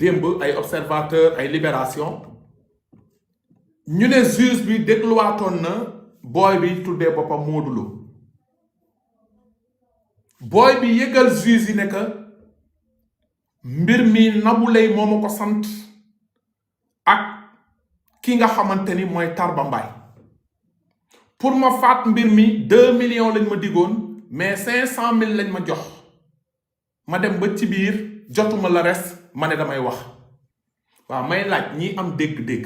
démb ay observateur ay libération ñu ne juge bi dégluwaatoon na booy bi tuddee boppam Modou Lo booy bi yëgal juge yi ne que mbir mi Nabou Leye moo ma ko sant ak ki nga xamante ni mooy Tarba Mbaye pour ma faat mbir mi 2 millions lañ ma digoon mais 500 000 lañ ma jox ma dem ba ci biir jotuma la res ma ne damay wax waaw may laaj ñi am dégg-dégg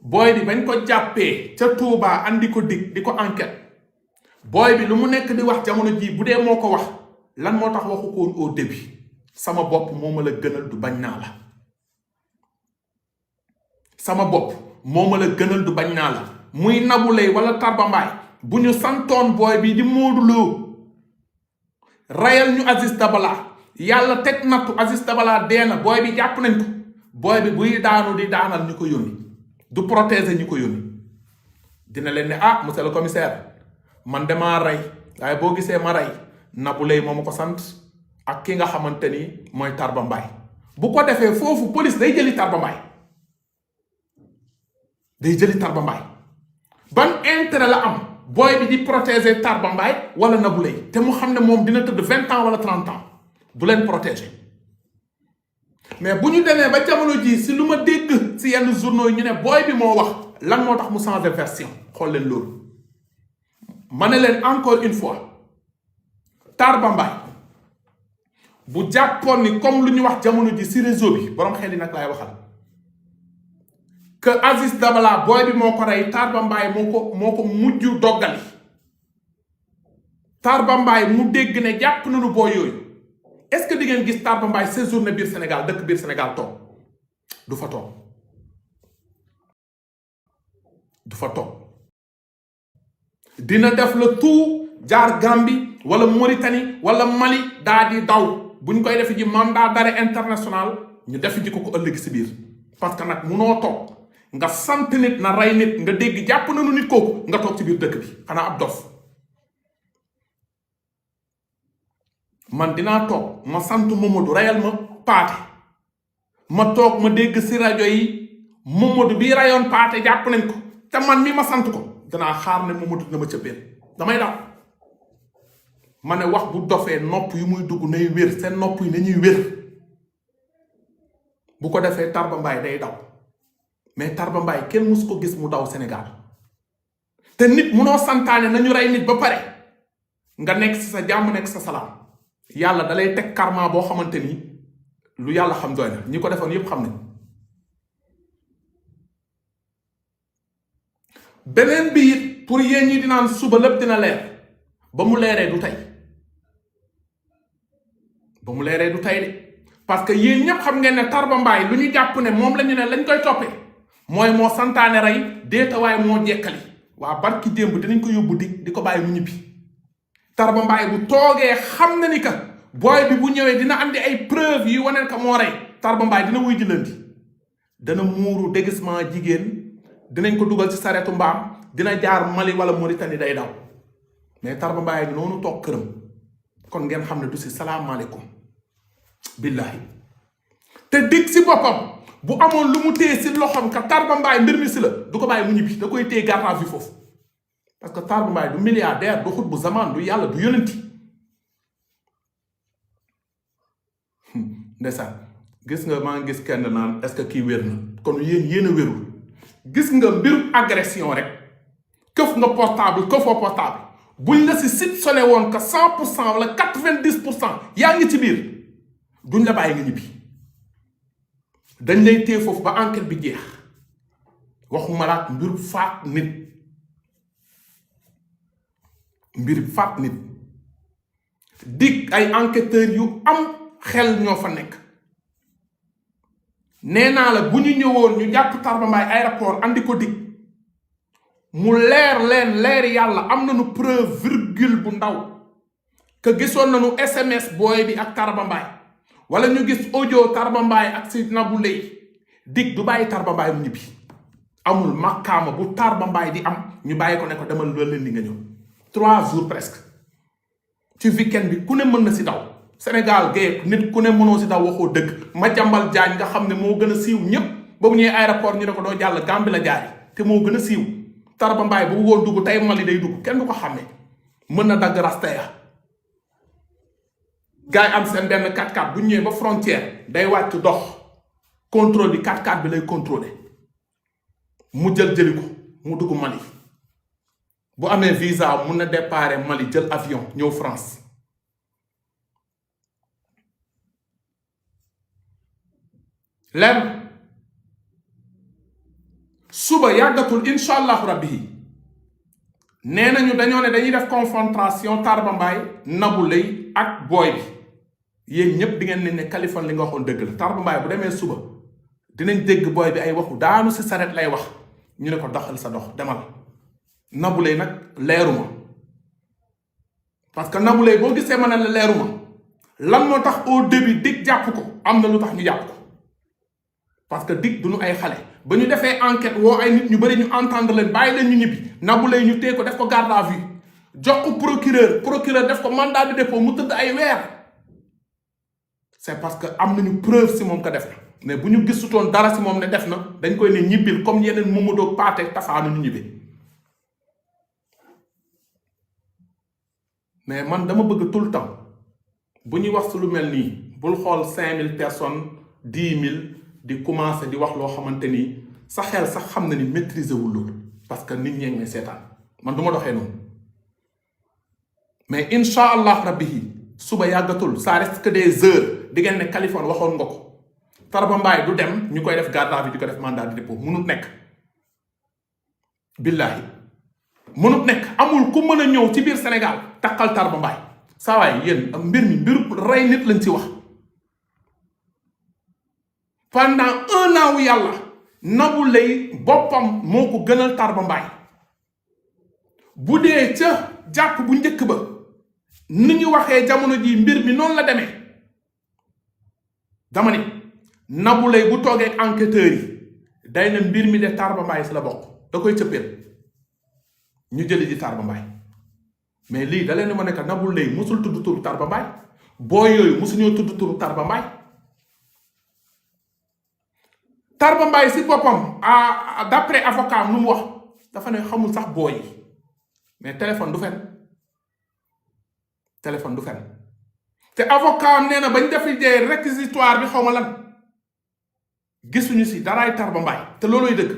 booy bi bañ ko jàppee ca Touba andi ko dig di ko enquête booy bi lu mu nekk di wax jamono ji bu dee moo ko wax lan moo tax waxu ko woon au début sama bopp moo ma la gënal du bañ naa la sama bopp moo ma la gënal du bañ naa la muy Nabou Leye wala Tarba Mbaye bu ñu santoon booy bi di Modou Lo rayal ñu Aziz Dabala yàlla teg nattu Aziz Dabala dee na booy bi jàpp nañ ko booy bi buy daanu di daanal ñu ko yónni du protéger ñu ko yónni dina leen ne ah monsieur le commissaire man damaa rey waaye boo gisee ma rey Nabou Leye moo ma ko sant ak ki nga xamante ni mooy Tarba Mbaye bu ko defee foofu police day jëli Tarba Mbaye ban intérêt la am booy bi di protéger Tarba Mbaye wala Nabou Leye te mu xam ne moom dina tëdd 20 ans wala 30 ans du leen protéger mais bu ñu demee ba jamono ji si lu ma dégg si yenn journaux yi ñu ne booy bi moo wax lan moo tax mu changer version xool leen loolu ma ne leen encore une fois Tarba Mbaye bu jàppoon ni comme lu ñu wax jamono ji si réseau bi borom xel yi nag laay waxal que Aziz Dabala booy bi moo ko rey Tarba Mbaye moo ko mujj doggali Tarba Mbaye mu dégg ne jàpp nañu booy yooyu est-ce que di ngeen gis Tarba Mbaye séjourné biir Sénégal dëkk biir Sénégal toog du fa toog dina def le tout jaar Gambie wala Mauritanie wala Mali daa di daw bu ñu koy def ji mandat d'arrêt international ñu def ji ko ëllëg si biir parce que nag munoo toog nga sant nit na rey nit nga dégg jàpp nañu nit kooku nga toog ci biir dëkk bi xanaa ab dof man dinaa toog ma sant Momadou reyal ma Paate ma toog ma dégg si rajo yi Momadou bii rayoon Paate jàpp nañ ko te man mi ma sant ko danaa xaar ne Momadou dina ma cëppeel damay daw ma ne wax bu dofee nopp yu muy dugg nay wér seen nopp yi nañuy wér bu ko defee Tarba Mbaye day daw mais Tarba Mbaye kenn mus ko gis mu daw Sénégal te nit munoo santaane nañu rey nit ba pare nga nekk si sa jàmm nekk sa salaam yàlla dalay teg karma boo xamante ni lu yàlla xam doy na ñi ko defoon yépp xam nañ beneen bi it pour yéen ñi dinaan suba lépp dina leer ba mu leeree du tey de parce que yéen ñëpp xam ngeen ne Tarba Mbaye lu ñu jàpp ne moom la ñu ne lañ koy toppee mooy moo santaane rey déetawaay moo jekkali waa barki démb dinañ ko yóbbu di ko bàyyi mu ñibbi Tarba Mbaye bu toogee xam na ni que booy bi bu ñëwee dina andi ay preuve yu waneen ka moo rey Tarba Mbaye dina wuy jëlanti dana muuru déguisement jigéen dinañ ko dugal ci saretu mbaam dina jaar Mali wala Mauritanie day daw mais Tarba Mbaye bi noonu toog këram kon ngeen xam ne du si salaamaaleykum billahi te dig si boppam bu amoon lu mu téye si loxoom ka Tarba Mbaye mbir mi si la du ko bàyyi mu ñibbi da koy téye garde à vue foofu parce que Tarba Mbaye du milliardaire du xut bu zaman du yàlla du yonenti ndeysaan gis nga maa ngi gis kenn naan est-ce que kii wér na kon yéen a wérul gis nga mbirum agression rek këf nga portable këfoo portable buñ la si soupçonné woon que 100% wala 90% yaa ngi ci biir duñ la bàyyi nga ñibbi dañ lay téye foofu ba enquête bi jeex waxuma la ak mbir faat nit dig ay enquêteurs yu am xel ñoo fa nekk nee naa la bu ñu ñëwoon ñu jàpp Tarba Mbaye aéroport andi ko dig mu leer yàlla am nañu preuve virgule bu ndaw que gisoon nañu SMS booy bi ak Tarba Mbaye wala ñu gis audio Tarba Mbaye ak si Nabou Leye dig du bàyyi Tarba Mbaye mu ñibbi amul makkaama bu Tarba Mbaye di am ñu bàyyi ko ne ko demal loolu leen di nga ñëw 3 jours presque ci weekend bi ku ne mën na si daw Sénégal gee nit ku ne mënoo si daw waxoo dëgg Madiambal Diagne nga xam ne moo gën a siiw ñëpp ba mu ñëwee aéroport ñu ne ko doo jàll Gambie la jaari te moo gën a siiw Tarba Mbaye bu bëggoon dugg tey Mali day dugg kenn du ko xàmmee mën na dagg rastaya gars yi am seen benn 4x4 bu ñëwee ba frontière day wàcc dox contrôle bi 4x4 bi lay contrôler mu jëli ko mu dugg Mali bu amee visa mun na départ Mali jël avion ñëw France lenn suba yàggatul incha allahu rabbi nee nañu dañoo ne dañuy def confrontation Tarba Mbaye Nabou Leye ak booy bi yéen ñëpp di ngeen ne Kaliphone li nga waxoon dëgg la Tarba Mbaye bu demee suba dinañ dégg booy bi ay waxu daanu si saret lay wax ñu ne ko doxal sa dox demal Nabou Leye nag leeruma parce que Nabou Leye boo gisee ma ne la leeruma lan moo tax au début dig jàpp ko am na lu tax ñu jàpp ko parce que dig duñu ay xale ba ñu defee enquête woo ay nit ñu bëri ñu entendre leen bàyyi leen ñu ñibbi Nabou Leye ñu téye ko def ko garde à vue jox ko procureur def ko mandat de dépôt mu tëdd ay weer c'est parce que am nañu preuve si moom ko def na mais bu ñu gisutoon dara si moom ne def na dañ koy ne ñibbil comme yeneen Momadou Pathé Tafaanu ñu ñibbi mais man dama bëgg tout le temps bu ñuy wax su lu mel nii bul xool 5000 personnes 10 000 di commencer di wax loo xamante ni sa xel sax xam na ni maîtriser wul loolu parce que nit ñee ngi may seetaan man du ma doxee noonu mais incha allah rabbi yi suba yàggatul ça reste que des heures di ngeen ne Kaliphone waxoon nga ko Tarba Mbaye du dem ñu koy def garde à vue di ko def mandat de dépôt munut nekk billahi munut nekk amul ku mën a ñëw ci biir Sénégal takkal Tarba Mbaye saa waay yéen mbir mi mbiru rey nit lañ ci wax pendant 1 an wu yàlla Nabou Leye boppam moo ko gënal Tarba Mbaye bu dee ca jàpp bu njëkk ba ni ñu waxee jamono ji mbir mi noonu la demee dama ni Nabou Leye bu toogee ak enquêteurs yi day na mbir mi de Tarba Mbaye si la bokk da koy cëppeel ñu jëli ji Tarba Mbaye mais lii da leen ma ne que Nabou Leye musul tudd turu Tarba Mbaye booy yooyu musuñoo tudd turu Tarba Mbaye Tarba Mbaye si boppam d'après avocat nu mu wax dafa ne xamul sax booy yi mais téléphone du fen te avocat am nee na bañ defi dee réquisitoire bi xaw ma lan gisuñu si daraay Tarba Mbaye te looloy dëgg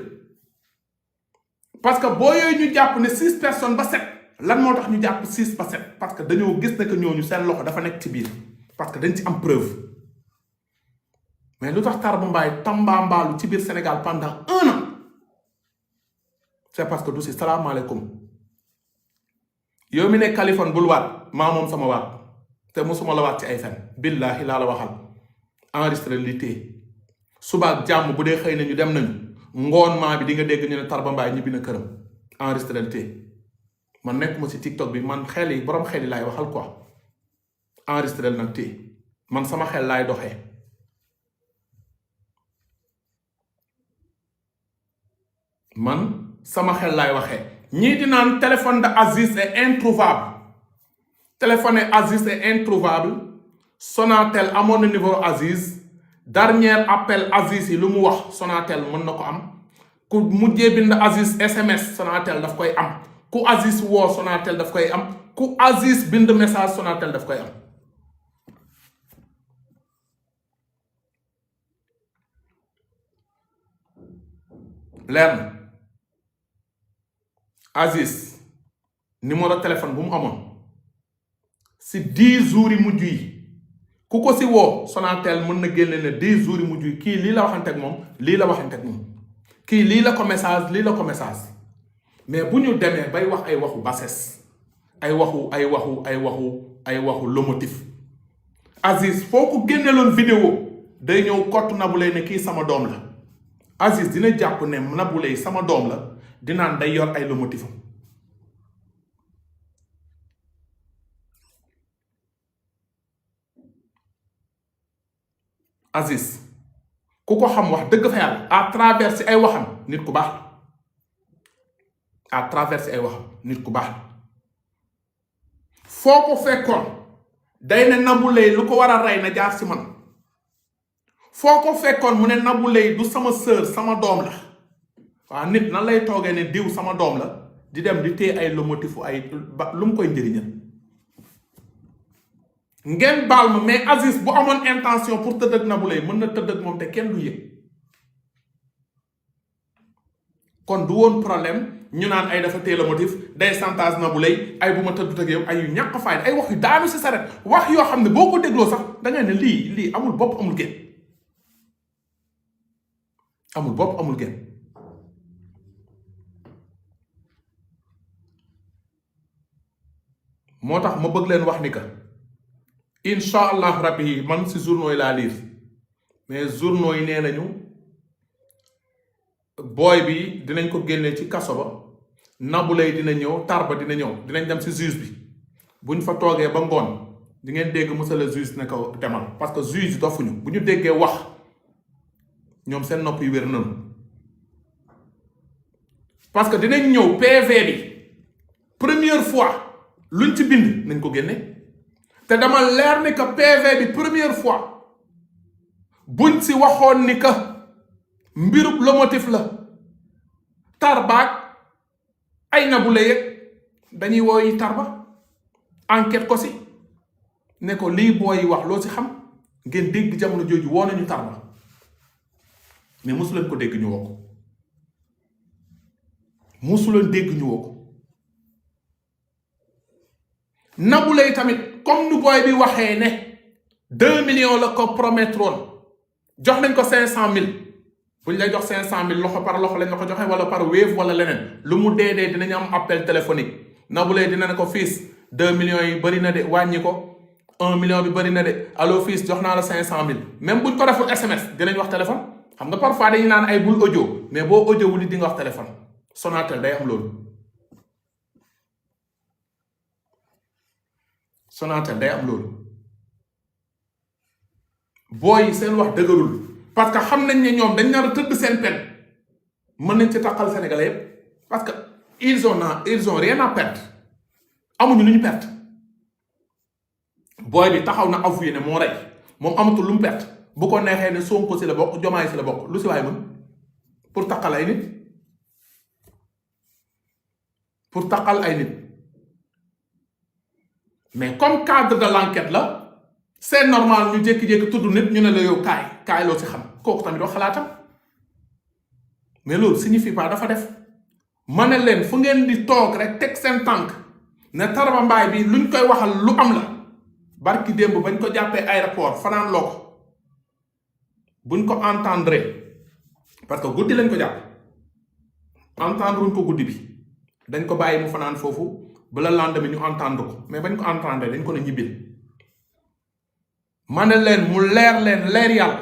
parce que boo yooyu ñu jàpp ne 6 personnes ba 7 lan moo tax ñu jàpp 6 ba 7 parce que dañoo gis ne que ñooñu seen loxo dafa nekk ci biir parce que dañ ci am preuve mais lu tax Tarba Mbaye tambaambaalu ci biir Sénégal pendant 1 an c'est parce que du si salaamaaleykum yow mi ne Kaliphone bul waat maa moom sama waat te mosuma la waat ci ay fen billaahi laa la waxal enregistré li téye subaak jàmm bu dee xëy nañu dem nañu ngoon maa bi di nga dégg ñu ne Tarba Mbaye ñibbi na këram enregistré li téye man nekkuma si TikTok bi man xel yi borom xel yi laay waxal quoi enregistré nag téye man sama xel laay doxee man sama xel laay waxee ñii di naan téléphone de Aziz est introuvable téléphone Aziz est introuvable Sonatel amoon na numéro Aziz dernier appel Aziz yi lu mu wax Sonatel mën na ko am ku mujjee bind Aziz SMS Sonatel daf koy am ku Aziz woo Sonatel daf koy am ku Aziz bind message Sonatel daf koy am leer na Aziz numéro téléphone bu mu amoon si 10 jours yi mujj yi ku ko si woo Sonatel mën na génne ne 10 jours yi mujj yi kii lii la waxante ak moom lii la waxante ak moom kii lii la ko message lii la ko message mais bu ñu demee bay wax ay waxu bassesse ay waxu lomotif Aziz foo ko génneloon vidéo day ñëw kott Nabou Leye ne kii sama doom la Aziz dina jàpp ne Nabou Leye sama doom la dinaan day yor ay lomotifam Aziz ku ko xam wax dëgg fa yàlla à travers ay waxam nit ku baax à travers ay waxam nit ku baax foo ko fekkoon day ne Nabou Leye lu ko war a rey na jaar si man foo ko fekkoon mu ne Nabou Leye du sama sœur sama doom la waaw nit nan lay toogee ne diw sama doom la di dem di téye ay lomotifu ay lu mu koy njëriñal ngeen baal ma mais Aziz bu amoon intention pour tëdd ak Nabou Leye mën na tëdd ak moom te kenn du yëg kon du woon problème ñu naan ay dafa téye lomotif day chantage Nabou Leye ay bu ma tëddut ak yow ay yu ñàkk fayda ay wax yu daanu si saret wax yoo xam ne boo ko dégloo sax da ngay ne lii amul bopp amul genn amul bopp amul genn moo tax ma bëgg leen wax ni que incha allah rabbi man si journaux yi laa lire mais journaux yi nee nañu booy bi dinañ ko génne ci kaso ba Nabou Leye dina ñëw Tarba dina ñëw dinañ dem si juge bi buñ fa toogee ba ngoon di ngeen dégg monsieur le juge ne ko demal parce que juge dofuñu bu ñu déggee wax ñoom seen nopp yi wér nañu parce que dinañ ñëw PV bi première fois luñ ci bind nañ ko génne te dama leer ni que PV bi première fois buñ si waxoon ni que mbirub lomotif la Tarba ay Nabou Leye dañuy wooyi Tarba enquête ko si ne ko lii booy wax loo si xam ngeen dégg jamono jooju woo nañu Tarba mais mosu leen ko dégg ñu woo ko mosu leen dégg ñu woo ko Nabou Leye tamit comme nu booy bi waxee ne 2 millions la ko promettre woon jox nañ ko 500,000 buñ lay jox 500,000 loxo par loxo lañ la ko joxe wala par Wave wala leneen lu mu dee dinañ am appel téléphonique Nabou Leye dina ne ko fils 2 millions yi bëri na de wàññi ko 1 million bi bëri na de allo fils jox naa la 500,000 même buñ ko deful SMS dinañ wax téléphone xam nga parfois dañuy naan ay bul audio mais boo audio wu di nga wax téléphone Sonatel day am loolu Sonatel day am loolu booy seen wax dëgërul parce que xam nañ ne ñoom dañ nar a tëdd seen pen mën nañ ci taqal Sénégalais yëpp parce que ils ont rien à perdre amuñu lu ñu perte booy bi taxaw na avoué ne moo rey moom amatul lu mu perte bu ko neexee ne Sonko si la bokk Diomaye si la bokk lu si waay mën pour taqal ay nit mais comme cadre de l'enquête la c'est normal ñu jékki-jékki tudd nit ñu ne la yow kaay loo ci xam kooku tamit wax xalaatam mais loolu signifie pas dafa def ma ne leen fu ngeen di toog rek teg seen tànk ne Tarba Mbaye bi luñ koy waxal lu am la barki démb bañ ko jàppee aéroport fanaan loo ko buñ ko entendre parce que guddi lañ ko jàpp entendre wuñ ko guddi bi dañ ko bàyyi mu fanaan foofu bala lendemain ñu entendre ko mais bañ ko entendre dañ ko ne ñibbil ma ne leen mu leer yàlla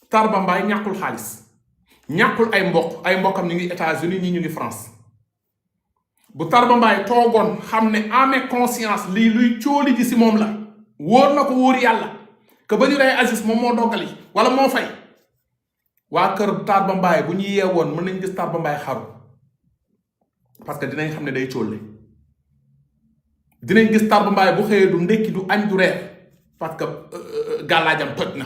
Tarba Mbaye ñàkkul xaalis ñàkkul ay mbokkam ñu ngi États-Unis ñi ñu ngi France bu Tarba Mbaye toogoon xam ne amee conscience lii luy cóoli ji si moom la wóor na ko wóor yàlla que ba ñu rey Aziz moom moo doggali wala moo fay waa kër Tarba Mbaye bu ñu yeewoon mën nañ gis Tarba Mbaye xaru parce que dinañ xam ne day cóole dinañ gis Tarba Mbaye bu xëyee du ndékki du añ du reer parce que gàllaajam toj na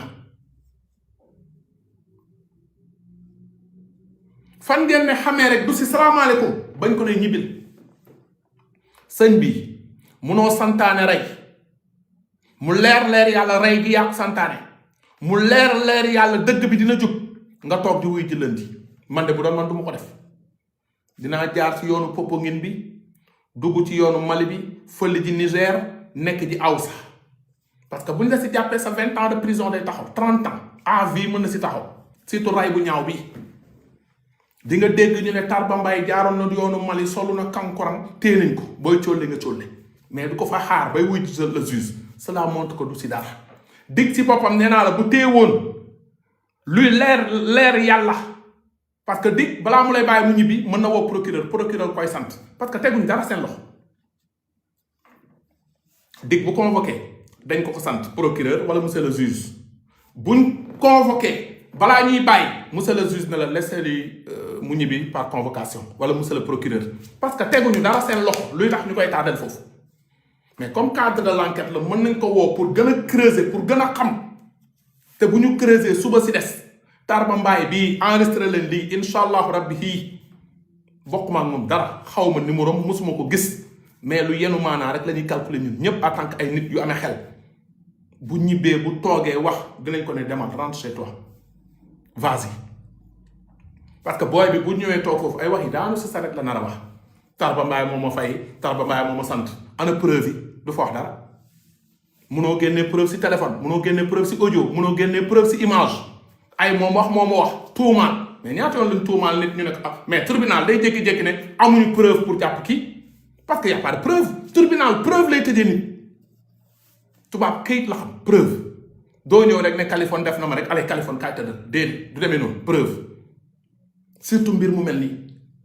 fan ngeen ne xamee rek du si salaamaaleykum bañ ko ne ñibbil sëñ bi munoo santaane rey mu leer yàlla rey gi yàq santaane mu leer yàlla dëgg bi dina jóg nga toog di wuy jëlanti man de bu doon man du ma ko def dinaa jaar ci yoonu Popenguine bi dugg ci yoonu Mali bi fële ji Niger nekk ji Awsa parce que buñ la si jàppee sa 20 ans de prison day taxaw 30 ans à vie mën na si taxaw surtout ray bu ñaaw bi di nga dégg ñu ne Tarba Mbaye jaaroon na yoonu Mali solu na kankurang téye nañ ko booy cólle nga cólle mais du ko fa xaar bay wuy le juge cela montre que du si dara dig si boppam nee naa la bu téye woon luy leer yàlla parce que dig balaa mu lay bàyyi mu ñibbi mën na woo procureur koy sant parce que teguñ dara seen loxo dig bu convoqué dañ ko sant procureur wala monsieur le juge buñ convoqué balaa ñuy bàyyi monsieur le juge ne la laisser mu ñibbi par convocation wala monsieur le procureur parce que teguñu dara seen loxo luy tax ñu koy tàddal foofu mais comme cadre de l'enquête la mën nañ ko woo pour gën a creuser pour gën a xam te bu ñu creuser suba si des Tarba Mbaye bii enregistré leen lii incha allahu rabbi hii bokkuma ak moom dara xaw ma numéro am mosuma ko gis mais lu yenu maanaa rek la ñuy calculer ñun ñëpp en tant que ay nit yu amee xel bu ñibbee bu toogee wax dinañ ko ne demal rentre chez toi vas-y parce que booy bi bu ñëwee toog foofu ay wax yi daanu si saret la nar a wax Tarba Mbaye moo ma fay Tarba Mbaye moo ma sant ana preuve yi du fa wax dara munoo génnee preuve si téléphone munoo génnee preuve si audio munoo génnee preuve si image ay moom wax tuumaal mais ñaata yoon lañ tuumaal nit ñu ne ko mais tribunal day jékki-jékki ne amuñu preuve pour jàpp kii parce que y a pas de preuve tribunal preuve lay tëjee nit tubaab këyit la xam preuve doo ñëw rek ne Kaliphone def na ma rek allez Kaliphone kaay tëddal déedéet du demee noonu preuve surtout mbir mu mel nii